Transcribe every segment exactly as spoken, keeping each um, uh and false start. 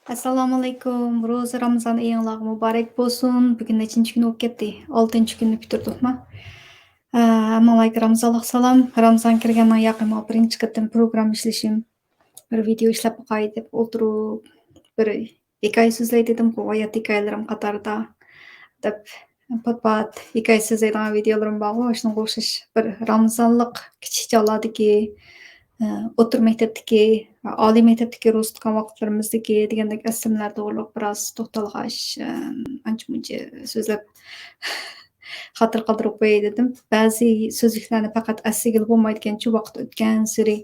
ئەسسالامۇئەلەيكۇم. روزا رامىزان ئېيىڭلارغا مۇبارەك بولسۇن. بۈگۈن نەچچىنچى كۈن بولۇپ كەتتى؟ ئالتىنچى كۈننى پۈتتۈردۇقما؟ ئە، ھەممىڭلارغا رامىزانلىق سالام. رامىزان كىرگەننىڭ ياقىمۇ بىرىنچى قېتىم پروگرامما ئىشلىشىم. بىر ۋىدېئو ئىشلەپ باقاي دەپ ئولتۇرۇپ، بىر ھېكايە سۆزلەي دېدىمغۇ، ھايات ھېكايىلىرىم قاتارىدا دەپ، پات-پات ھېكايە سۆزلەيدىغان ۋىدېئولىرىم بارغۇ، شۇنىڭغا ئوخشاش بىر رامىزانلىق كىچىك چاغلاردىكى، ئە، ئوتتۇرا مەكتەپتىكى، ئالىي مەكتەپتىكى روزا تۇتقان ۋاقىتلىرىمىزدىكى دېگەندەك ئەسلىمىلەر توغرۇلۇق بىراز توختالغاچ، ئە، ئانچە-مۇنچە سۆزلەپ خاتىرە قالدۇرۇپ قوياي دېدىم. بەزى سۆزلۈكلەرنى پەقەت ئەسلىگىلى بولمايدىكەنچۇ، ۋاقىت ئۆتكەنسېرى،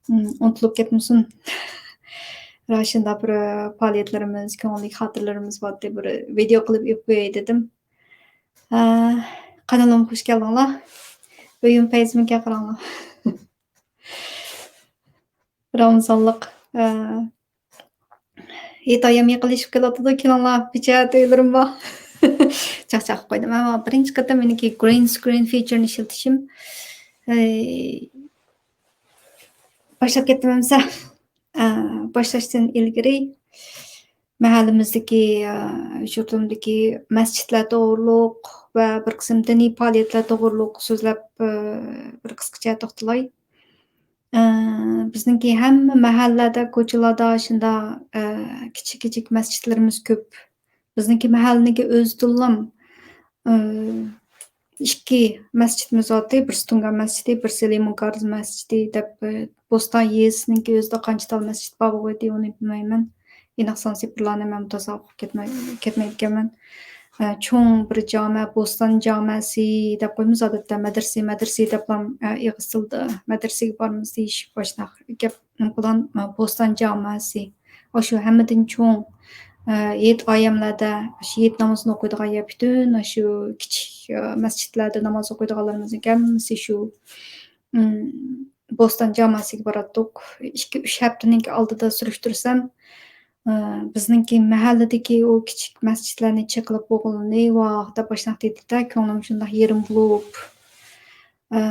ئۇم، ئۇنتۇلۇپ كەتمىسۇن. شۇنداق بىر، ئە، پائالىيەتلىرىمىز، كۆڭۈللۈك خاتىرىلىرىمىز بارتى، بىر ۋىدېئو قىلىپ ئېلىپ قوياي دېدىم. ئە، قانىلىمغا خۇش كەلدىڭلار. ئۆيۈم پەيزىمگە قاراڭلار. رامىزانلىق، ئە، ھېيت ئايام يېقىنلىشىپ كېلىۋاتىدۇ، كېلىڭلار، پېچەت ئۆيلىرىم بار. چاقچاق قىلىپ قويدۇم. ئەمما بىرىنچى قېتىم مېنىڭكى گرىن سكرىن فىچېرنى ئىشلىتىشىم. ئەي، باشلاپ كەتتىم ئەمسە. ئە، باشلاشتىن ئىلگىرى مەھەللىمىزدىكى، ئە، يۇرتۇمدىكى مەسچىتلەر توغرۇلۇق ۋە بىر قىسىم دىنىي پائالىيەتلەر توغرۇلۇق سۆزلەپ، ئە، بىر قىسقىچە توختىلاي. ئە، بىزنىڭكى ھەممە مەھەللىلەردە، كوچىلاردا شۇنداق، ئە، كىچىك-كىچىك مەسچىتلىرىمىز كۆپ. بىزنىڭكى مەھەللىنىڭكى ئۆزىدىنلام، ئە، ئىككى مەسچىتىمىز بارتى. بىرسى تۇڭگان مەسچىتى، بىرسى لېمون كارىز مەسچىتى دەپ، ئە، بوستان يېزىسىنىڭكى ئۆزىدە قانچە تال مەسچىت بار بولغىيتى، ئۇنى بىلمەيمەن. ئېنىق سان سىپىرلارنى مەن تازا ئوقۇپ كەتمەي-، كەتمەيدىكەنمەن. ئە، چوڭ بىر جامە، بوستان جامەسى دەپ قويىمىز ئادەتتە، مەدرىسى، مەدرىسى دەپلا، ئە، ئېغىز تىلىدا مەدرىسىگە بارىمىز دېيىش باشلىق گەپ بولغان، ئە، بوستان جامەسى. ئاشۇ ھەممىدىن چوڭ، ئە، ھېيت ئايەملەردە، ئاشۇ ھېيت نامىزىنى ئوقۇيدىغان يەر، پۈتۈن ئاشۇ كىچىك، ئە، مەسچىتلەردە ناماز ئوقۇيدىغانلىرىمىزنىڭ ھەممىسى شۇ، ئىم، بوستان جاماسىگە باراتتۇق. ئىككى، ئۈچ ھەپتىنىڭكى ئالدىدا سۈرۈشتۈرسەم، ئە، بىزنىڭكى مەھەللىدىكى ئۇ كىچىك مەسچىتلەرنى چېقىلىپ بولغىلى ۋاھ دەپ باشلاق دېدى-دە، كۆڭلۈم شۇنداق يېرىم بولۇپ، ئە،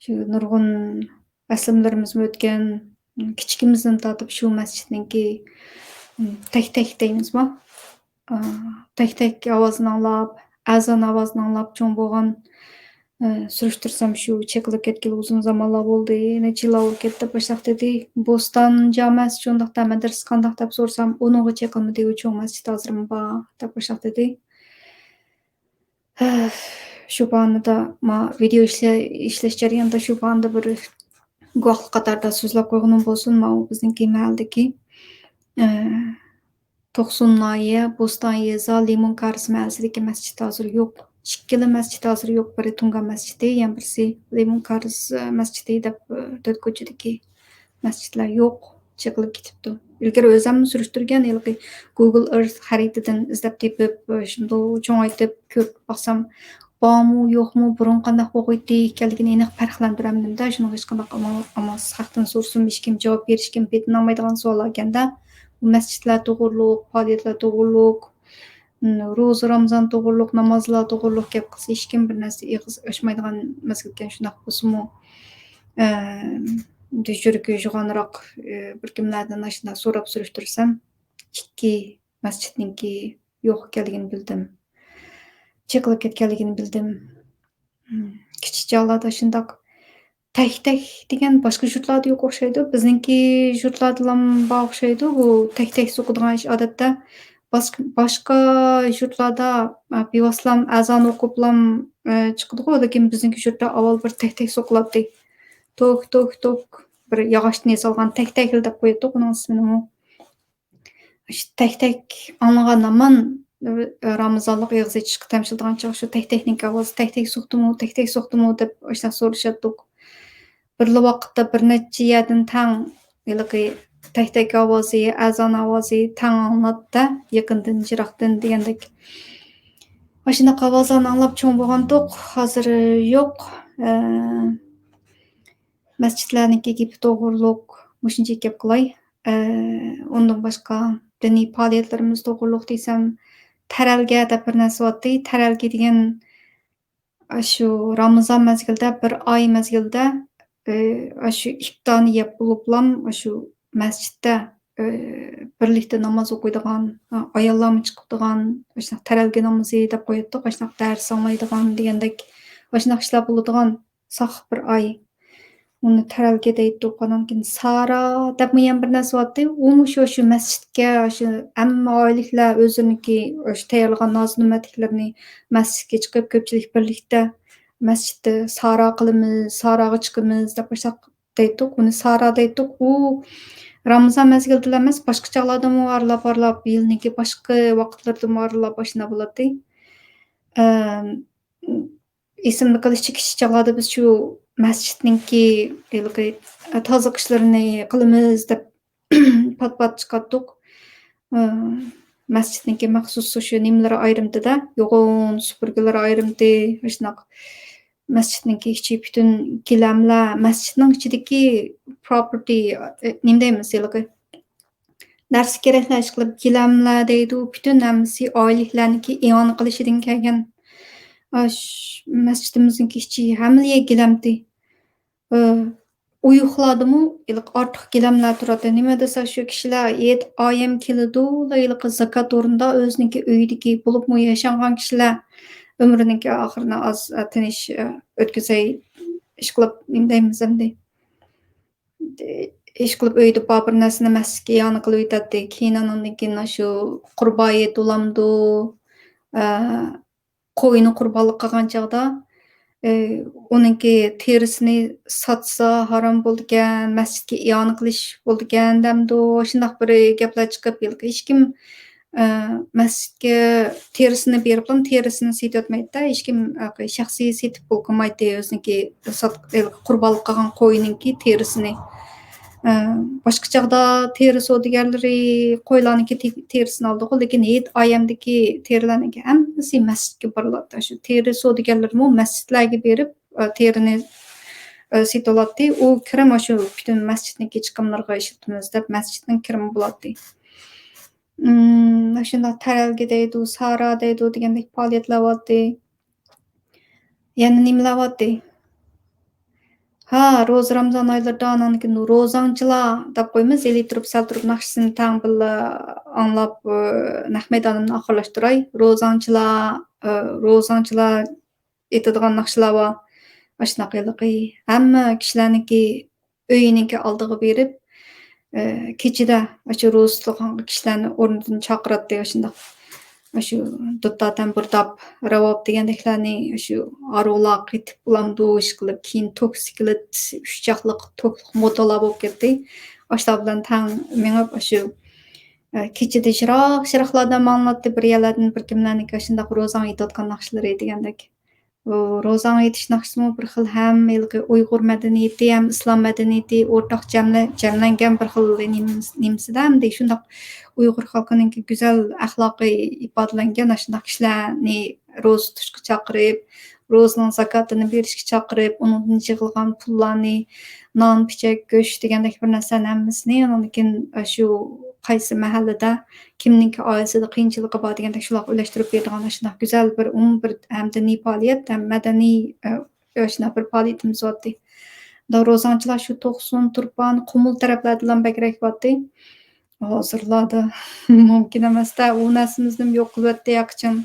شۇ نۇرغۇن ئەسلىمىلىرىمىزمۇ ئۆتكەن، كىچىكىمىزدىن تارتىپ شۇ مەسچىتنىڭكى، تەك-تەك دەيمىزما؟ ئا، تەك-تەك ئاۋازىنى ئاڭلاپ، ئەزان ئاۋازىنى ئاڭلاپ چوڭ بولغان، ئە، سۈرۈشتۈرسەم شۇ چېقىلىپ كەتكىلى ئۇزۇن زامانلار بولدى، نەچچە يىللار بولۇپ كەتتى دەپ باشلاق دېدى. بوستان جامەسى شۇنداق دە، مەدرىسە قانداق دەپ سورىسام، ئۇنىڭغا چېقىلمىدى، ئۇ چوڭ مەسچىت ھازىرمۇ بار دەپ باشلاق دېدى. شۇ باھانىدا ما ۋىدېئو ئىشلە-، ئىشلەش جەريانىدا شۇ باھانىدا بىر گۇۋاھلىق قاتارىدا سۆزلەپ قويغىنىم بولسۇن، ماۋۇ بىزنىڭكى مەھەللىدىكى، ئە، توقسۇن ناھىيە، بوستان يېزا، لىمون كارىسى مەھەللىسىدىكى مەسچىت ھازىر يوق. ئىككىلا مەسچىت ھازىر يوق، بىرى تۇڭگان مەسچىتى، يەنە بىرسى لىمون كارىسى مەسچىتى دەپ، ئە، تۆت كوچىدىكى مەسچىتلەر يوق، چېقىلىپ كېتىپتۇ. ئىلگىرى ئۆزۈممۇ سۈرۈشتۈرگەن، ھېلىقى گۇگل ئېرت خەرىتىدىن ئىزدەپ تېپىپ، شۇنداق چوڭايتىپ كۆرۈپ باقسام، بارمۇ، يوقمۇ، بۇرۇن قانداق بولغىيتتى ئىكەنلىكىنى ئېنىق پەرقلەندۈرەلمىدىم-دە، شۇنىڭغا ھېچقانداق ئامال، ئامالسىز خەقتىن سورىسۇم، ھېچكىم جاۋاب بېرىشكىمۇ پېتىنالمايدىغان سوئاللار ئىكەن-دە. بۇ مەسچىتلەر توغرۇلۇق، پائالىيەتلەر توغرۇلۇق، روزا، رامىزان توغرۇلۇق، نامازلار توغرۇلۇق گەپ قىلسا، ھېچكىم بىر نەرسە ئېغىز ئاچمايدىغان مەزگىلكەن. شۇنداق بولسىمۇ، ئە، يۈرىكى يوغانراق، ئە، بىر كىملەردىن ئاشۇنداق سوراپ سۈرۈشتۈرسەم، ئىككى مەسچىتنىڭكى يوق ئىكەنلىكىنى بىلدىم. چېقىلىپ كەتكەنلىكىنى بىلدىم. كىچىك چاغلاردا شۇنداق تەك-تەك دېگەن باشقا يۇرتلاردا يوق ئوخشايدۇ. بىزنىڭكى يۇرتلاردىلا بار ئوخشايدۇ. بۇ تەك-تەك سوقىدىغان ئىش ئادەتتە باس-، باشقا يۇرتلاردا، ئە، بىۋاسىتىلا ئەزان ئوقۇپلا، ئە، چىقىدىغۇ. لېكىن بىزنىڭكى يۇرتتا ئاۋۋال بىر تەك-تەك سوقۇلاتتى. توك، توك، توك. بىر ياغاچتىن ياسالغان تەك-تەكلا دەپ قوياتتۇق ئۇنىڭ ئىسمىنىمۇ. شۇ تەك-تەك ئاڭلىغان ھامان، ئە، رامىزانلىق ئېغىز ئېچىشقا تەمشىلىدىغان چاغ شۇ تەك-تەكنىڭكى ئاۋازى، تەك-تەك سوقتىمۇ، تەك-تەك سوقتىمۇ دەپ ئاشۇنداق سورىشاتتۇق. بىرلا ۋاقىتتا بىر نەچچە يەردىن تەڭ ھېلىقى تەك-تەك ئاۋازى، ئەزان ئاۋازى تەڭ ئاڭلىناتتى، يېقىندىن، يىراقتىن دېگەندەك. ئاشۇنداق ئاۋازلارنى ئاڭلاپ چوڭ بولغانتۇق، ھازىر يوق. ئە، مەسچىتلەرنىڭكى گېپى توغرۇلۇق مۇشۇنچە گەپ قىلاي. ئە، ئۇندىن باشقا دىنىي پائالىيەتلىرىمىز توغرۇلۇق دېسەم، تەرەلگە دەپ بىر نەرسە بارتتى. تەرەلگە دېگەن ئاشۇ رامىزان مەزگىلىدە، بىر ئاي مەزگىلىدە، ئە، ئاشۇ ئىپتارنى يەپ بولۇپلام، ئاشۇ مەسچىتتە ئى، بىرلىكتە ناماز ئوقۇيدىغان، ئاياللارمۇ چىقىدىغان، ئاشۇنداق تەرەلگە نامىزى دەپ قوياتتۇق، ئاشۇنداق دەرس ئاڭلايدىغان دېگەندەك، ئاشۇنداق ئىشلار بولىدىغان ساق بىر ئاي. ئۇنى تەرەلگە دەيتتۇق، ئانان كېيىن سارا دەپمۇ يەنە بىر نەرسە بارتى. ئۇمۇ شۇ، شۇ مەسچىتكە، شۇ ھەممە ئائىلىلەر ئۆزلىرىنىڭكى شۇ تەييارلىغان نازۇ نېمەتلىكلىرىنى مەسچىتكە چىقىپ، كۆپچىلىك بىرلىكتە مەسچىتتە سارا قىلىمىز، ساراغا چىقىمىز دەپ باشلاپ دەيتتۇق. ئۇنى سارا دەيتتۇق. ئۇ رامىزان مەزگىلىدىلا ئەمەس، باشقا چاغلاردىمۇ ئارىلاپ-ئارىلاپ، يىلنىڭكى باشقا ۋاقىتلىرىدىمۇ ئارىلاپ ئاشۇنداق بولاتتى. ئەم، ئېسىمدە قېلىشىچە، كىچىك چاغلاردا بىز شۇ مەسچىتنىڭكى ھېلىقى تازىلىق ئىشلىرىنى قىلىمىز دەپ پات-پات چىقاتتۇق. ئە، مەسچىتنىڭكى مەخسۇس شۇ نېمىلىرى ئايرىمىتىدە، يوغان سۈپۈرگىلىرى ئايرىمىتى، شۇنداق مەسچىتنىڭكى ئىچى پۈتۈن گىلەملەر، مەسچىتنىڭ ئىچىدىكى پروپېرتى، ئە، نېمە دەيمىز، ھېلىقى نەرسە كېرەكلەر ئىشقىلىپ گىلەملەر دەيدۇ، پۈتۈن ھەممىسى ئائىلىلەرنىڭكى ئىئانە قىلىشىدىن كەلگەن. ئاش-، مەسچىتىمىزنىڭكى ئىچى ھەممىلا گىلەمتى. ئۇ-، ئۇيۇقلاردىمۇ ھېلىقى ئارتۇق گىلەملەر تۇراتتى. نېمە دېسە، شۇ كىشىلەر ھېيت ئايەم كېلىدۇلا، ھېلىقى زاكات ئورنىدا ئۆزىنىڭكى ئۆيىدىكى، بولۇپمۇ ياشانغان كىشىلەر ئۆمرىنىڭكى ئاخىرىنى ئاز، ئە، تىنچ، ئە، ئۆتكۈزەي، ئىشقىلىپ، نېمە دەيمىز ئەمدى؟ ئىشقىلىپ ئۆيدە بار بىر نەرسىنى مەسچىتكە ئىئانە قىلىۋېتەتتى. كېيىن ئانىڭدىن كېيىن شۇ قۇربان ھېيت بولامدۇ، ئە، قوينى قۇربانلىق قىلغان چاغدا، ئى، ئۇنىڭكى تېرىسىنى ساتسا ھارام بولىدىكەن، مەسچىتكە ئىئانە قىلىش بولىدىكەن دەمدۇ، شۇنداق بىر گەپلەر چىقىپ، ھېلىقى ھېچكىم، ئى، مەسچىتكە تېرىسىنى بېرىپلا تېرىسىنى سېتىۋەتمەيتتى، ھېچكىم، ئى، شەخسىي سېتىپ بولغۇلمايتتى ئۆزىنىڭكى سات-، ھېلىقى قۇربانلىق قىلغان قويىنىڭكى تېرىسىنى. ئە، باشقا چاغدا تېرە سودىگەرلىرى قويلارنىڭكى تې-، تېرىسىنى ئالىدىغۇ، لېكىن ھېيت ئايەمدىكى تېرىلەرنىڭكى ھەممىسى مەسچىتكە بېرىلاتتى. شۇ تېرە سودىگەرلىرىمۇ مەسچىتلەرگە بېرىپ، ئە، تېرىنى، ئە، سېتىۋالاتتى. ئۇ كىرىم شۇ پۈتۈن مەسچىتنىڭكى چىقىملىرىغا ئىشلىتىمىز دەپ، مەسچىتنىڭ كىرىمى بولاتتى. ئىم، شۇنداق تەرەلگە دەيدۇ، سارا دەيدۇ دېگەندەك پائالىيەتلەر بولاتتى. يەنە نېمىلەر بارتى؟ ھا، روزا، رامزان ئايلىرىدا ئاناندىكىن روزاڭچىلار دەپ قويىمىز، ئېلى تۇرۇپ، سەل تۇرۇپ ناخشىسىنى تەڭ بىللە ئاڭلاپ، ئى، نەق مەيدانىمنى ئاخىرلاشتۇراي. روزاڭچىلار، ئى، روزاڭچىلار ئېيتىدىغان ناخشىلار بار. ئاشۇنداق ھېلىقى ھەممە كىشىلەرنىڭكى ئۆيىنىڭكى ئالدىغا بېرىپ، ئى، كېچىدە ئاشۇ روزا تۇتقان كىشىلەرنى ئورنىدىن چاقىراتتى، ئاشۇنداق. ئاشۇ دۇتار تەمبۇر تاپ، راۋاب دېگەندەكلەرنى ئاشۇ ئارۇلار قېتىپ بولامدۇ، ئىشقىلىپ، كېيىن توكسىكلىت، ئۈچ چاقلىق توكلۇق موتولار بولۇپ كەتتى. ئاشۇلار بىلەن تەڭ مېڭىپ، ئاشۇ، ئە، كېچىدە يىراق-يىراقلاردىن ماڭلاتتى، بىر يەرلەردىن بىر كىملەرنىڭكى ئاشۇنداق روزاڭ ئېيتىۋاتقان ناخشىلىرى دېگەندەك. ئۇ روزاڭ ئېيتىش ناخشىسىمۇ بىر خىل ھەم ھېلىقى ئۇيغۇر مەدەنىيىتى، ھەم ئىسلام مەدەنىيىتى ئورتاق جەملە-، جەملەنگەن بىر خىل نېمىس-، نېمىسىدە، ئەمدى شۇنداق ئۇيغۇر خەلقىنىڭكى گۈزەل ئەخلاقى ئىپادىلەنگەن ئاشۇنداق كىشىلەرنى روزا تۇتۇشقا چاقىرىپ، روزىنىڭ زاكاتىنى بېرىشكە چاقىرىپ، ئۇنىڭدىن يىغىلغان پۇللارنى نان، پىچەك، گۆش دېگەندەك بىر نەرسىلەرنىڭ ھەممىسىنى ئۇنىڭدىن كېيىن شۇ قايسى مەھەللىدە كىمنىڭكى ئائىلىسىدە قىيىنچىلىقى بار دېگەندەك شۇلارغا ئۈلەشتۈرۈپ بېرىدىغان ئاشۇنداق گۈزەل بىر ئومۇم بىر ھەم دىنىي پائالىيەت، ھەم مەدەنىي، ئە، ئاشۇنداق بىر پائالىيىتىمىز بارتتى. دا روزاڭچىلار شۇ توقسۇن، تۇرپان، قۇمۇل تەرەپلەردىلا بەكرەك بارتتى. ھازىرلاردا مۇمكىن ئەمەس-دە، ئۇ نەرسىمىزنى يوق قىلىۋەتتى ھەقىچان.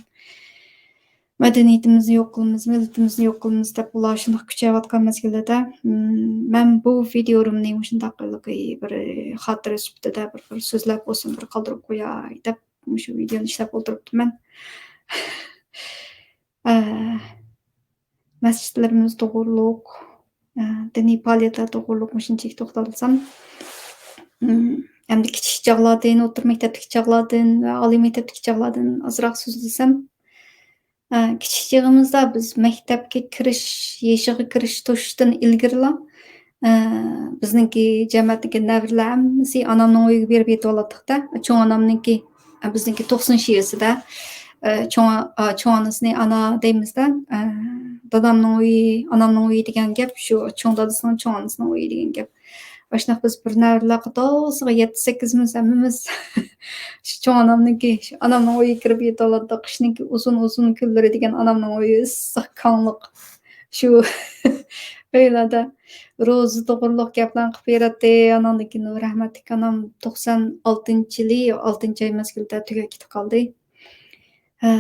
مەدەنىيىتىمىزنى يوق قىلىمىز، مىللىتىمىزنى يوق قىلىمىز دەپ ئۇلار شۇنداق كۈچەيۋاتقان مەزگىلدە، مم، مەن بۇ ۋىدىيولىرىمنى مۇشۇنداق ھېلىقى بىر خاتىرە سۈپىتىدە بىر، بىر سۆزلەپ بولسۇن، بىر قالدۇرۇپ قوياي دەپ مۇشۇ ۋىدىيونى ئىشلەپ ئولتۇرۇپتىمەن. ئە، مەسچىتلىرىمىز توغرۇلۇق، ئە، دىنىي پائالىيەتلەر توغرۇلۇق مۇشۇنچىلىك توختالسام، مم، ئەمدى كىچىك چاغلاردىن، ئوتتۇرا مەكتەپتىكى چاغلاردىن ۋە ئالىي مەكتەپتىكى چاغلاردىن ئازراق سۆزلىسەم، ئە، كىچىك چېغىمىزدا بىز مەكتەپكە كىرىش، يېشىغا كىرىش توشۇشتىن ئىلگىرىلا، ئە، بىزنىڭكى جەمەتتىكى نەۋرىلەر ھەممىسى ئانامنىڭ ئۆيىگە بېرىپ يېتىۋالاتتۇق-دە. چوڭ ئانامنىڭكى، ئە، بىزنىڭكى توقسۇن شىئىسىدە، ئە، چوڭ، ئە، چوڭ ئانىسىنى ئانا دەيمىز-دە. ئە، دادامنىڭ ئۆيى، ئانامنىڭ ئۆيى دېگەن گەپ شۇ، چوڭ دادىسىنىڭ، چوڭ ئانىسىنىڭ ئۆيى دېگەن گەپ. ئاشۇنداق بىز بىر نەۋرىلەر قاتارسىغا يەتتە سەككىزىمىز ھەممىمىز شۇ چوڭ ئانامنىڭكى، شۇ ئانامنىڭ ئۆيىگە كىرىپ يېتىۋالاتتۇق. قىشنىڭكى ئۇزۇن، ئۇزۇن كۈنلىرى دېگەن ئانامنىڭ ئۆيى ئىسسىق، كاڭلىق. شۇ ئۆيلەردە روزا توغرۇلۇق گەپلەرنى قىلىپ بېرەتتى. ئاناندىن كېيىن رەھمەتلىك ئانام توقسان ئالتىنچى يىلى، ئالتىنچى ئاي مەزگىلىدە تۈگەپ كېتىپ قالدى. ھە،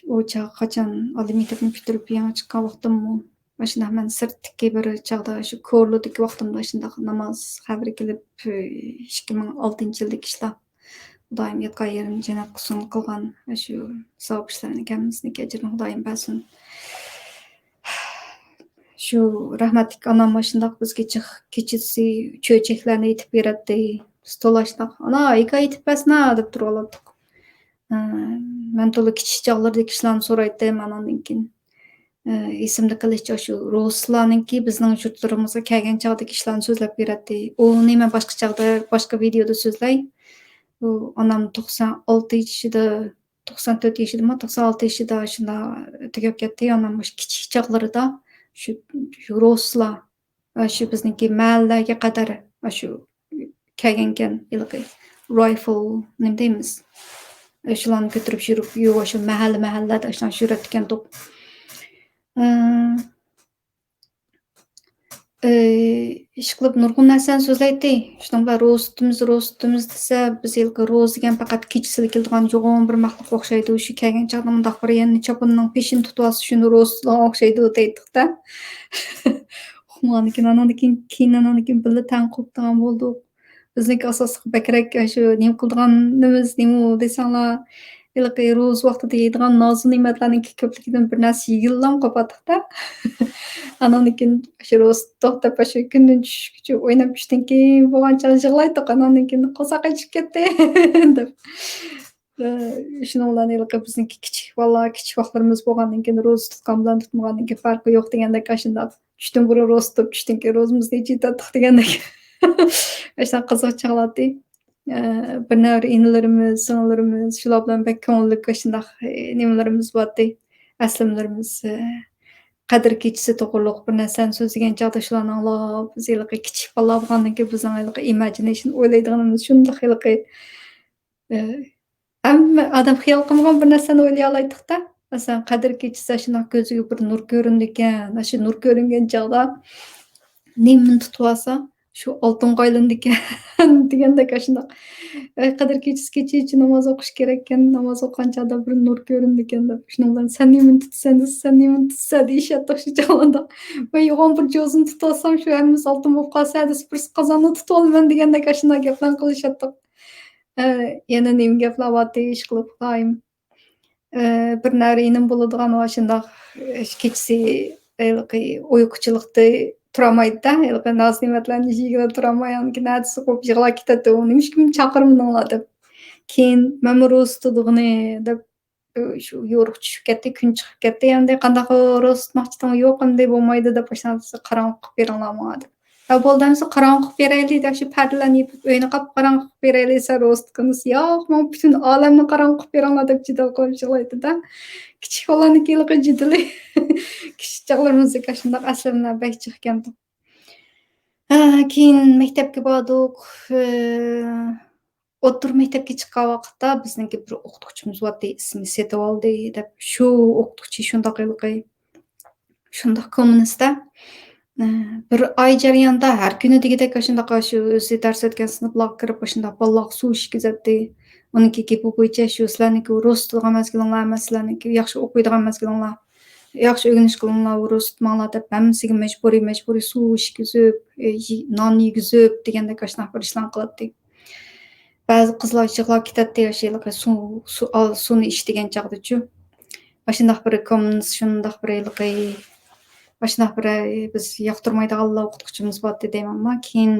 ئۇ چاغ قاچان ئالىي مەكتەپنى پۈتتۈرۈپ يېڭى چىققان ۋاقتىممۇ، ئاشۇنداق مەن سىرتتىكى بىر چاغدا، شۇ كورلىدىكى ۋاقتىمدا ئاشۇنداق ناماز خەۋىرى كېلىپ، ئىككى مىڭ ئالتىنچى يىلدىكى ئىشلار. خۇدايىم ياتقان يېرىنى جەننەت قىلسۇن، قىلغان شۇ ساۋاب ئىشلارنىڭ ھەممىسىنىڭكى ئەجرىنى خۇدايىم بەرسۇن. شۇ رەھمەتلىك ئانام ئاشۇنداق بىزگە چىق-، كېچىسى چۆچەكلەرنى ئېيتىپ بېرەتتى. بىز تولا ئاشۇنداق، «ئانا، ھېكايە ئېيتىپ بەرسىنا» دەپ تۇرۇۋالاتتۇق. ئە، مەن تولا كىچىك چاغلىرىدىكى ئىشلارنى سورايتتىم ئانامدىن كېيىن. ئە، ئېسىمدە قېلىشىچە شۇ رۇسلارنىڭكى بىزنىڭ يۇرتلىرىمىزغا كەلگەن چاغدىكى ئىشلارنى سۆزلەپ بېرەتتى. ئۇنى مەن باشقا چاغدا، باشقا ۋىدېيودا سۆزلەي. ئۇ ئانام توقسان ئالتە يېشىدا، توقسان تۆت يېشىدىمۇ، توقسان ئالتە يېشىدا شۇنداق تۈگەپ كەتتى. ئانام مۇشۇ كىچىك چاغلىرىدا شۇ، شۇ رۇسلار، ئاشۇ بىزنىڭكى مەھەللىلەرگە قەدەر ئاشۇ كەلگەنكەن، ھېلىقى رايفل نېمە دەيمىز؟ ئاشۇلارنى كۆتۈرۈپ يۈرۈپ، يو-، ئاشۇ مەھەللە، مەھەللىلەردە ئاشۇنداق يۈرەتتىكەنتۇق. ئى، ئى، ئىشقىلىپ نۇرغۇن نەرسىلەرنى سۆزلەيتتى. شۇنىڭ بىلەن روزا تۇتىمىز، روزا تۇتىمىز دېسە، بىز ھېلىقى روزا دېگەن پەقەت كېچىسىلا كېلىدىغان يوغان بىر مەخلۇق ئوخشايدۇ. شۇ كەلگەن چاغدا مۇنداق بىر يەنە چاپىنىنىڭ پېشىنى تۇتۇۋالسا، شۇنى روزا تۇتىدىغان ئوخشايدۇ دەيتتۇق-دە. ئۇقمىغاندىن كېيىن، ئاناندىن كېيىن، كېيىن ئاناندىن كېيىن بىللە تەڭ قوپىدىغان بولدۇق. بىزنىڭكى ئاساسلىق بەكرەك شۇ نېمە قىلىدىغىنىمىز نېمە دېسەڭلار، ھېلىقى روزا ۋاقتىدا يەيدىغان نازۇ نېمەتلەرنىڭكى كۆپلۈكىدىن بىر نەرسە يېگىلىلا قوپاتتۇق-دە. ئاناندىن كېيىن شۇ روزا توختاپ، شۇ كۈندىن چۈشكىچە ئويناپ، چۈشتىن كېيىن بولغان چاغ يىغلايتتۇق. ئاناندىن كېيىن قورساق ئېچىپ كەتتى دەپ. ئە، شۇنىڭ بىلەن ھېلىقى بىزنىڭكى كىچىك بالىلار، كىچىك ۋاقىتلىرىمىز بولغاندىن كېيىن، روزا تۇتقان بىلەن تۇتمىغاندىن كېيىن پەرقى يوق دېگەندەك ئاشۇنداق. چۈشتىن بۇرۇن روزا تۇتۇپ، چۈشتىن كېيىن روزىمىزنى ئېچىۋېتەتتۇق دېگەندەك. ئاشۇنداق قىزىق چاغلار ئىدى. ئە، بىر نەۋرە ئىنىلىرىمىز، سىڭىللىرىمىز، شۇلار بىلەن بەك كۆڭۈللۈك ئاشۇنداق، ئە، نېمىلىرىمىز بارتتى. ئەسلىمىلىرىمىز، ئە، قەدىر كېچىسى توغرۇلۇق بىر نەرسىنى سۆزلىگەن چاغدا شۇلارنى ئاڭلاپ، بىز ھېلىقى كىچىك بالىلار بولغاندىن كېيىن بىزنىڭ ھېلىقى ئىماجىنېيشن ئويلايدىغىنىمىز شۇنداق ھېلىقى ئى، ھەممە ئادەم خىيال قىلمىغان بىر نەرسىنى ئويلىيالايتتۇق-دە. مەسىلەن، قەدىر كېچىسى شۇنداق كۆزىگە بىر نۇر كۆرۈندىكەن. ئاشۇ نۇر كۆرۈنگەن چاغدا نېمىنى تۇتۇۋالسا، شۇ ئالتۇنغا ئايلىنىدىكەن دېگەندەك ئاشۇنداق. ئەي، قەدىر كېچىسى كېچىچە ناماز ئوقۇش كېرەككەن، ناماز ئوقۇغان چاغدا بىر نۇر كۆرۈندىكەن دەپ. شۇنىڭ بىلەن، «سەن نېمىنى تۇتىسەن؟» دېسە، «سەن نېمىنى تۇتىسەن؟» دېيىشەتتۇق شۇ چاغلاردا. «مەن يوغان بىر جوزىنى تۇتۇۋالسام، شۇ ھەممىسى ئالتۇن بولۇپ قالسا، دېسە، بىرسى قازاننى تۇتۇۋالىمەن» دېگەندەك ئاشۇنداق گەپلەرنى قىلىشاتتۇق. ئە، يەنە نېمە گەپلەر بارتى، ئىشقىلىپ خۇدايىم. ئە، بىر نەۋرە ئىنىم بولىدىغان ۋە شۇنداق، ئە، كېچىسى ھېلىقى ئۇيقۇچىلىقتا تۇرالمايدۇ-دە، ھېلىقى نازۇ نېمەتلەرنى يېگىلى تۇرالماي، ئانىڭكى نەدىسى قوپۇپ يىغلاپ كېتەتتى. ئۇ، «نېمىشقا مېنى چاقىرمىدىڭلار؟» دەپ. كېيىن، «مەنمۇ روزا تۇتىدىغىنى» دەپ، شۇ يورۇق چۈشۈپ كەتتى، كۈن چىقىپ كەتتى. ئەمدى قانداق روزا تۇتماقچىدىڭ؟ يوق، ئەمدى بولمايدۇ دەپ، ئاشۇنداق قاراڭغۇ قىلىپ بېرىڭلار ماڭا دەپ. ھە، بولدى ئەمىسە قاراڭغۇ قىلىپ بېرەيلى دەپ، شۇ پەردىلەرنى يېپىپ ئۆينى قاپقاراڭغۇ قىلىپ بېرەيلى، سەن روزا تۇتقىنىسى. ياق، ماڭا پۈتۈن ئالەمنى قاراڭغۇ قىلىپ بېرىڭلار دەپ جېدەل قىلىپ يىغلايتتى-دە. كىچىك بالىنىڭكى ھېلىقى جېدىلى. كىچىك چاغلىرىمىزدىكى ئاشۇنداق ئەسلىمىلەر بەك جىقكەنتۇ. ھە، كېيىن مەكتەپكە باردۇق. ئوتتۇرا مەكتەپكە چىققان ۋاقىتتا بىزنىڭكى بىر ئوقۇتقۇچىمىز بارتتى، ئىسمى سېتىۋالدى دەپ، شۇ ئوقۇتقۇچى شۇنداق ھېلىقى، شۇنداق كوممۇنىست-تە. ئە، بىر ئاي جەريانىدا ھەر كۈنى دېگۈدەك ئاشۇنداق، شۇ ئۆزى دەرس ئۆتكەن سىنىپلارغا كىرىپ، ئاشۇنداق بالىلارغا سۇ ئىچكۈزەتتى. ئۇنىڭكى گېپى بويىچە، شۇ سىلەرنىڭكى روزا تۇتىدىغان مەزگىلىڭلار ئەمەس، سىلەرنىڭكى ياخشى ئوقۇيدىغان مەزگىلىڭلار، ياخشى ئۆگىنىش قىلىڭلار، روزا تۇتماڭلار دەپ، ھەممىسىگە مەجبۇرىي، مەجبۇرىي سۇ ئىچكۈزۈپ، ئە، يې-، نان يېگۈزۈپ دېگەندەك ئاشۇنداق بىر ئىشلارنى قىلاتتى. بەزى قىزلار يىغلاپ كېتەتتى، ئاشۇ ھېلىقى سۇ، سۇ ئال، سۇنى ئىچ دېگەن چاغدىچۇ. ئاشۇنداق بىر كوممۇنىست، شۇنداق بىر ھېلىقى، ئاشۇنداق بىر، بىز ياقتۇرمايدىغانلا ئوقۇتقۇچىمىز بارتتى دەيمەنما. كېيىن،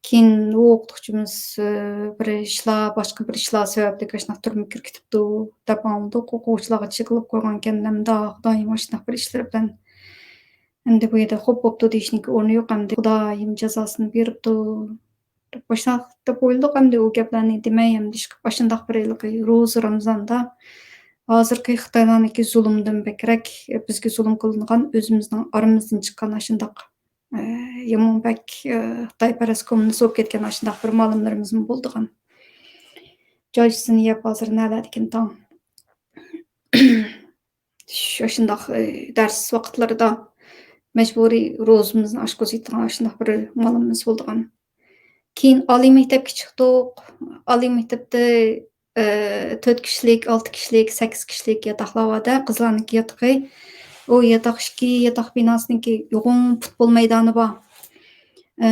كېيىن ئۇ ئوقۇتقۇچىمىز، ئى، بىر ئىشلار، باشقا بىر ئىشلار سەۋەبلىك ئاشۇنداق تۈرمىگە كىرىپ كېتىپتۇ دەپ ئاڭلىدۇق. ئوقۇغۇچىلارغا چېقىلىپ قويغانىكەن، دائىم ئاشۇنداق بىر ئىشلىرى بىلەن. ئەمدى بۇ يەردە خوپ بوپتۇ دېيىشنىڭكى ئورنى يوق، ئەمدى خۇدايىم جازاسىنى بېرىپتۇ. باشلاق دەپ ئويلىدۇق، ئەمدى ئۇ گەپلەرنى دېمەي، ئەمدى ئىشقىلىپ ئاشۇنداق بىر ھېلىقى روزا رامىزاندا ھازىرقى خىتايلارنىڭكى زۇلۇمىدىن بەكرەك بىزگە زۇلۇم قىلىنغان، ئۆزىمىزنىڭ ئارىمىزدىن چىققان ئاشۇنداق، ئە، يامان بەك، ئە، خىتايپەرەس كوممۇنىست بولۇپ كەتكەن ئاشۇنداق بىر مۇئەللىملىرىمىزمۇ بولىدىغان. جاجىسىنى يەپ ھازىر نەلەردىكىن تاڭ. شۇ، شۇنداق، ئى، دەرس ۋاقىتلىرىدا مەجبۇرىي روزىمىزنى ئاچقۇزۇۋېتىدىغان شۇنداق بىر مالىمىز بولىدىغان. كېيىن ئالىي مەكتەپكە چىقتۇق. ئالىي مەكتەپتە، ئە، تۆت كىشىلىك، ئالتە كىشىلىك، سەككىز كىشىلىك ياتاقلار بار-دە، قىزلارنىڭكى ياتىقى. ئۇ ياتاق ئىككى، ياتاق بىناسىنىڭكى يوغان پۇتبول مەيدانى بار. ئە،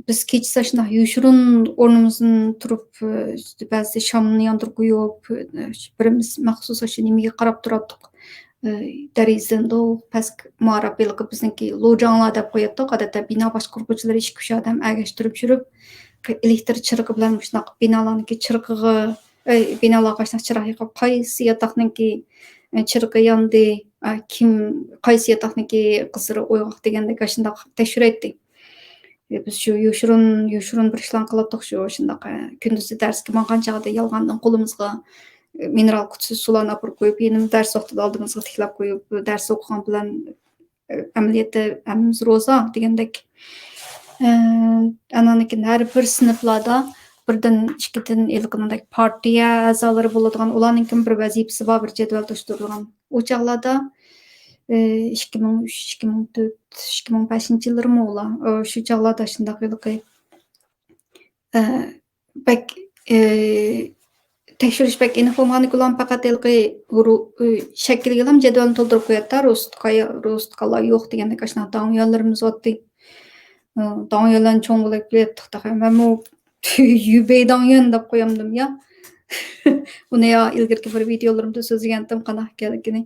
بىز كېچىسى شۇنداق يوشۇرۇن ئورنىمىزدىن تۇرۇپ، ئە، بەزىدە شامنى ياندۇرۇپ قويۇپ، ئە، بىرىمىز مەخسۇس شۇ نېمىگە قاراپ تۇراتتۇق. ئە، دېرىزىدىن دوق پەسكە ماراپ ھېلىقى بىزنىڭكى لوجاڭلار دەپ قوياتتۇق. ئادەتتە بىنا باشقۇرغۇچىلىرى ئىككى، ئۈچ ئادەم ئەگەشتۈرۈپ يۈرۈپ، ئېلېكتىر چىرىقى بىلەن مۇشۇنداق بىنالارنىڭكى چىرىقىغا، ئە، بىنالارغا شۇنداق چىراغ يېقىپ، قايسى ياتاقنىڭكى، ئە، چىرىقى ياندى، ئە، كىم، قايسى ياتاقنىڭكى قىزلىرى ئويغاق دېگەندەك ئاشۇنداق تەكشۈرەيتتى. ئە، بىز شۇ يوشۇرۇن، يوشۇرۇن بىر ئىشلارنى قىلاتتۇق شۇ، شۇنداق، ئە، كۈندۈزى دەرسكە ماڭغان چاغدا يالغاندىن قولىمىزغا، ئە، مىنېرال قۇتىسى سۇلارنى ئاپىرىپ قويۇپ، يەنە دەرس ۋاقتىدا ئالدىمىزغا تىكلەپ قويۇپ، دەرس ئوقۇغان بىلەن، ئە، ئەمەلىيەتتە ھەممىمىز روزا دېگەندەك. ئە، ئانان كېيىن ھەر بىر سىنىپلاردا بىردىن، ئىككىدىن ھېلىقىدەك پارتىيە ئەزالىرى بولىدىغان، ئۇلارنىڭكىمۇ بىر ۋەزىپىسى بار، بىر جەدۋەل توشتۇرۇلغان. ئۇ چاغلاردا، ئە، ئىككى مىڭ ئۈچ، ئىككى مىڭ تۆت، ئىككى مىڭ بەشىنچى يىللىرىمۇ ئۇلار، ئە، شۇ چاغلاردا شۇنداق ھېلىقى، ئە، بەك، ئە، تەكشۈرۈش بەك ئېنىق بولمىغاندىكىن، ئۇلار پەقەت ھېلىقى رو-، ئە، شەكىلگىلا جەدۋەلنى تولدۇرۇپ قوياتتى، روزا تۇتقان، روزا تۇتقانلار يوق دېگەندەك ئاشۇنداق داڭيۈەنلىرىمىز بارتتى. ئە، داڭيۈەنلەرنى چوڭ بولۇپ كېلىپ توختاخەي. مەنمۇ يۈبېي داڭيۈەن دەپ قويامدىم يا. ئۇنى يا ئىلگىرىكى بىر ۋىدىيولىرىمدا سۆزلىگەنتىم قانداق ئىكەنلىكىنى.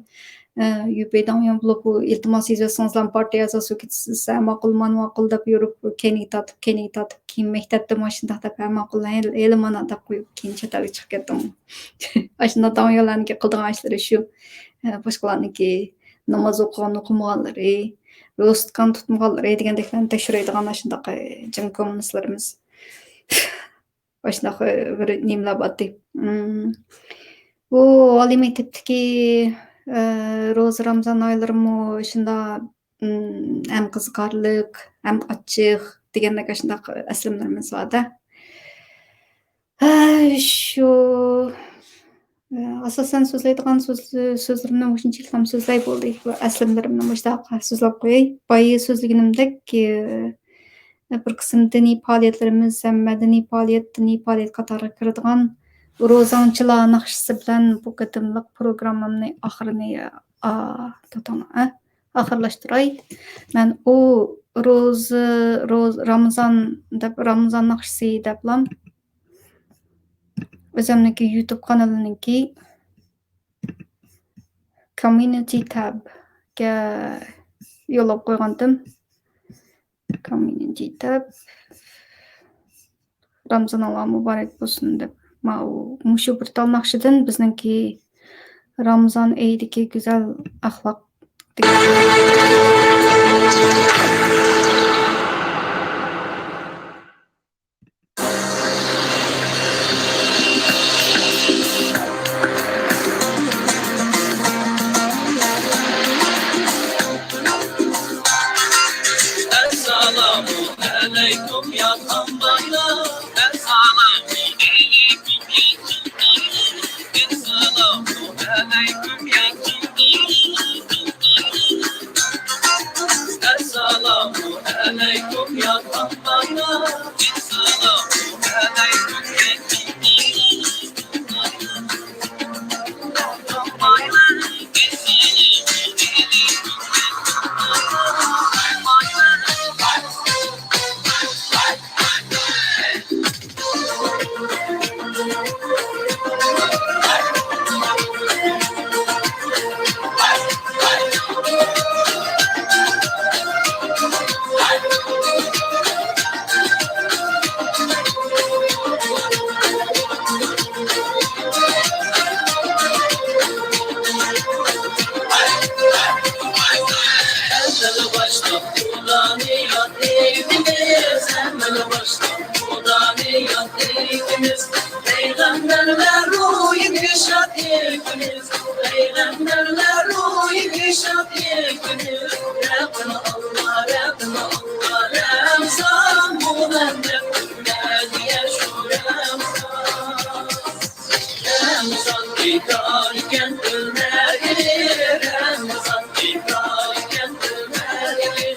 ئە، يۈبېي داڭيۈەن بولۇپ، ئۇ ئىلتىماس يېزىۋەتسىڭىزلا پارتىيە ئەزاسى بولۇپ كېتىسىز، ھە، ماقۇل، مانا ماقۇل دەپ يۈرۈپ، كەينىگە تارتىپ، كەينىگە تارتىپ، كېيىن مەكتەپتە مانا شۇنداق دەپ، ھە، ماقۇل، ھېلى، ھېلى مانا دەپ قويۇپ، كېيىن چەت ئەلگە چىقىپ كەتتىم. ئاشۇنداق داڭيۈەنلەرنىڭكى قىلىدىغان ئىشلىرى شۇ. ئە، باشقىلارنىڭكى ناماز ئوقۇغان، ئوقۇمىغانلىرى، روزا تۇتقان، تۇتمىغانلىرى دېگەندەكلەرنى تەكشۈرەيدىغان ئاشۇنداق، ئە، جىڭ كوممۇنىستلىرىمىز. ئاشۇنداق، ئە، بىر نېمىلەر بارتتى. ئىم، بۇ ئالىي مەكتەپتىكى، ئە، روزا، رامىزان ئايلىرىمۇ شۇنداق، ئىم، ھەم قىزىقارلىق، ھەم ئاچچىق دېگەندەك ئاشۇنداق ئەسلىمىلىرىمىز بار-دە. ھە، شۇ، ئاساسەن سۆزلەيدىغان سۆز-، سۆزلىرىمنى مۇشۇنچىلىكلا سۆزلەي بولدى. بۇ ئەسلىمىلىرىمنى مۇشۇنداق سۆزلەپ قوياي. بايا سۆزلىگىنىمدەك، ئى، بىر قىسىم دىنىي پائالىيەتلىرىمىز ھەم مەدەنىي پائالىيەت، دىنىي پائالىيەت قاتارىغا كىرىدىغان روزاڭچىلار ناخشىسى بىلەن بۇ قېتىملىق پروگراممامنى ئاخىرىنى، ئا، توختاڭلار، ئە، ئاخىرلاشتۇراي. مەن ئۇ روزا، روز-، رامىزان دەپ، رامىزان ناخشىسى دەپلا ئۆزۈمنىڭكى يۇتۇب قانىلىنىڭكى كوميۇنىتى تەبكە يوللاپ قويغانتىم. كوميۇنىتى تەب. رامزانىڭلار مۇبارەك بولسۇن دەپ. ماۋۇ، مۇشۇ بىر تال ناخشىدىن بىزنىڭكى رامزان ئېيىدىكى گۈزەل ئەخلاق دېگەن. ئەسسالامۇ ئەلەيكۇم يا قامبايلار. ئەسسالامۇ ئەلەيكۇم يا قامبايلار. ئەسسالامۇ ئەلەيكۇم يا قامبايلار. ئەسسالامۇ ئەلەيكۇم يا قامبايلار. ئەسسالامۇ ئەلەيكۇم يا قامبايلار. پەيغەمبەرلەر روھىنى شاد ئېيتىمىز، پەيغەمبەرلەر روھىنى شاد ئېيتىمىز. رەببىم ئاللا، رەببىم ئاللا، رەمزان مۇھەممەد ئۈممەتكە شۇ رەمزان. رەمزان ئېيتار ئىكەن ئۆلمەگىلى، رەمزان ئېيتار ئىكەن ئۆلمەگىلى.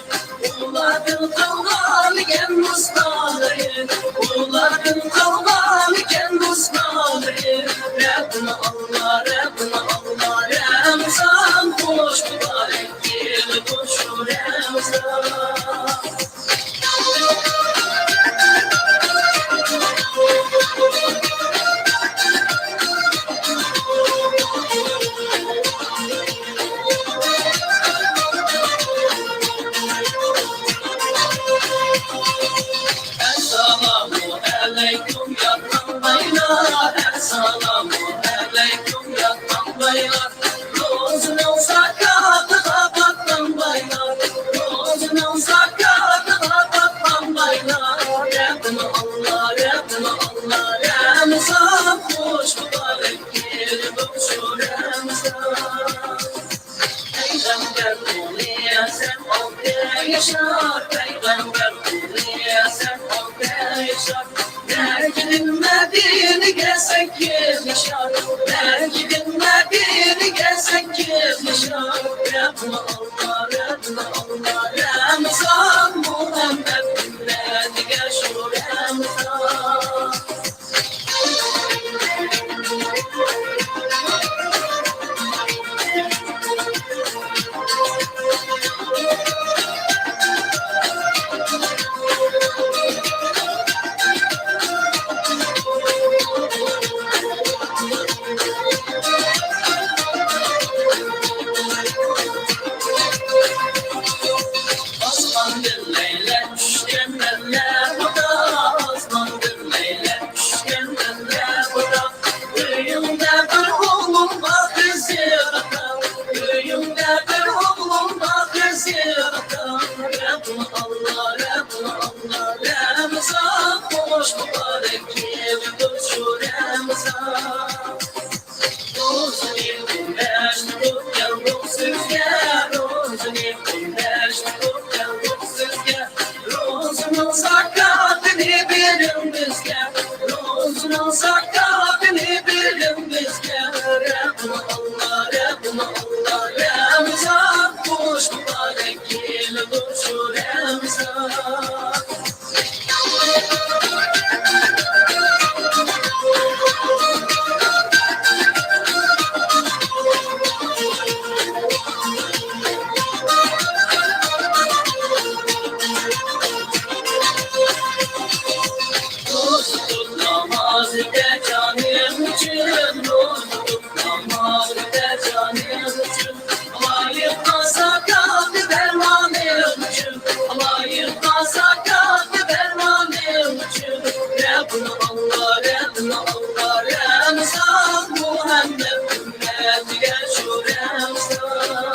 قالغانىكەن دوستلىرىم، رەببىم ئاللا، رەببىم ئاللا، رەمزان خوش مۇبارەك كېلىدۇ شۇ رەمزان. ئەسسالامۇ ئەلەيكۇم ياتقان بايلار، ئەسسالامۇ ئەلەيكۇم ياتقان بايلار. روزىنىڭ زاكاتىغا پاتقان بايلار، روزىنىڭ زاكاتىغا پاتقان بايلار. رەببىم ئاللا، رەببىم ئاللا، رەمزان خوش مۇبارەك كېلىدۇ شۇ رەمزان. پەيغەمبەر ئوغلى سەن ئالتە ياشار، پەيغەمبەر ئوغلى سەن ئالتە ياشار. مەككىدىن مەدىنىگە سەككىز ياشار، مەككىدىن مەدىنىگە سەككىز ياشار. رەببىم ئاللا، رەببىم ئاللا، رەمزان مۇھەممەد ئۈممەتىگە شۇ رەمزان. ئاسماندىن لەيلەپ چۈشكەن مەنلەر خۇدا، ئاسماندىن لەيلەپ چۈشكەن مەنلەر خۇدا. ئۆيۈڭدە بىر ئوغلۇم بار قىزىغا، ئۆيۈڭدە بىر ئوغلۇم بار قىزىغا. رەببىم ئاللا، رەببىم ئاللا، رەمزان خوش مۇبارەك كېلىدۇ شۇ رەمزان. روزىنى قۇم بەش تۇتۇپ كەلدۇق سىزگە، روزىنى قۇم بەش تۇتۇپ كەلدۇق سىزگە. روزىنىڭ زاكاتىنى بېرىڭ بىزگە، روزىنىڭ زاكاتىنى بېرىڭ بىزگە. رەببىم ئاللا، رەببىم ئاللا، رەمزان خوش مۇبارەك كېلىدۇ شۇ رەمزان. روزا تۇت نامازدا جانىڭ ئۈچۈن، روزا تۇت نامازدا جانىڭ ئۈچۈن. ئالايىققا زاكاتنى بەرمانىڭ ئۈچۈن، ئالايىققا زاكاتنى بەرمانىڭ ئۈچۈن. رەببىم ئاللا، رەببىم ئاللا، رەمزان مۇھەممەد ئۈممەتىگە شۇ رەمزان.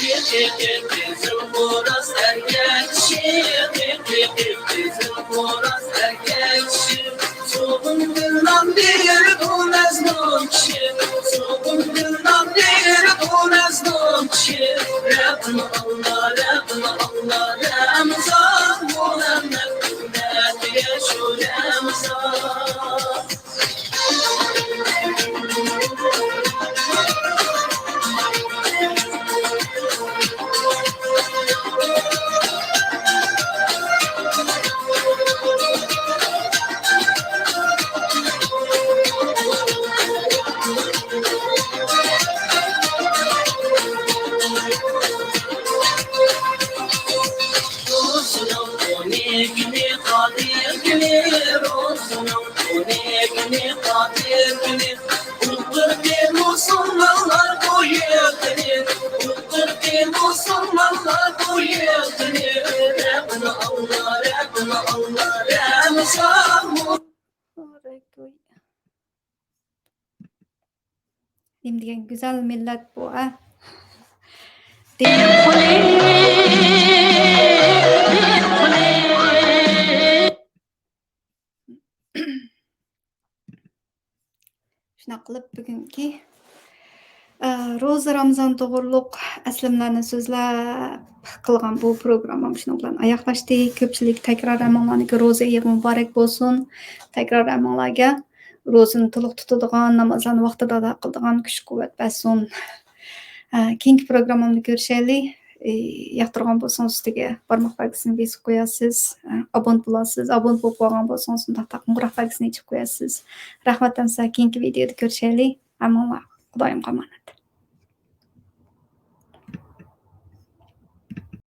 ھەقىقىي قىزىل خوراز ئەركەك چىشى، ھەقىقىي قىزىل خوراز ئەركەك چىشى. سوغۇم گۈلنان بېرىدۇ مەزلۇم كىشى، سوغۇم گۈلنان بېرىدۇ مەزلۇم كىشى. رەببىم ئاللا، رەببىم ئاللا، رەمزان مۇھەممەد ئۈممەتىگە شۇ رەمزان. روزىنىڭ ئون ئىككى كۈنى، قادىر كۈنى، روزىنىڭ ئون ئىككى كۈنى، قادىر كۈنى. ئۇيقۇرقى مۇسۇلمانلار بۇ يىلقىنى، ئۇيقۇرقى مۇسۇلمانلار بۇ يىلقىنى. رەببىم ئاللا، رەببىم ئاللا، رەمزان مۇ- نېمە دېگەن گۈزەل مىللەت بۇ، ئە. شۇنداق قىلىپ بۈگۈنكى، ئە، روزا رامزان توغرۇلۇق ئەسلىمىلەرنى سۆزلەپ قىلغان بۇ پروگراممام شۇنىڭ بىلەن ئاياغلاشتى. كۆپچىلىك تەكرار ھەممىڭلارنىڭكى روزا ئېيىغى مۇبارەك بولسۇن. تەكرار ھەممىڭلارگە روزىنى تولۇق تۇتىدىغان، نامازلارنى ۋاقتىدا ئادا قىلىدىغان كۈچ-قۇۋۋەت بەرسۇن. ئە، كېيىنكى پروگراممامدا كۆرۈشەيلى. ئى، ياقتۇرغان بولسىڭىز، ئۈستىگە بارماق بەلگىسىنى بېسىپ قويارسىز. ئى، ئابۇنت بولارسىز. ئابۇنت بولۇپ بولغان بولسىڭىز، مۇنداق قوڭغۇراق بەلگىسىنى ئېچىپ قويارسىز. رەھمەت ئەمىسە، كېيىنكى ۋىدېئودا كۆرۈشەيلى. ھەممىڭلارغا خۇدايىمغا ئامانەت.